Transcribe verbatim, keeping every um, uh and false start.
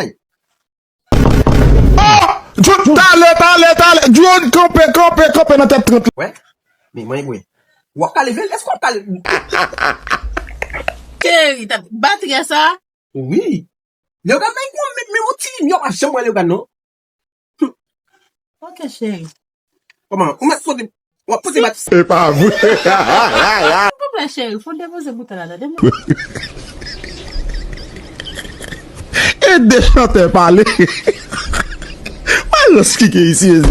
bay. Oh! John, talè, talè, talè. John, kanpe, kanpe, kanpe nan tèt trant la. Wè. Men mwen, mwen. W ap ka leve l? Èske w ap ka leve? Cheri, ta- batri a sa? Wi. Leogane, men yon, men, men yon ti limyè w pa janm wè Leogane, non. Ok, cheri. Kòman? Ou mèt poze, w ap poze bat. Se pa vre. Silvouplè, cheri, fò depoze bouton la, tande. E de chantè pale. Malans ki gen isi, mezanmi.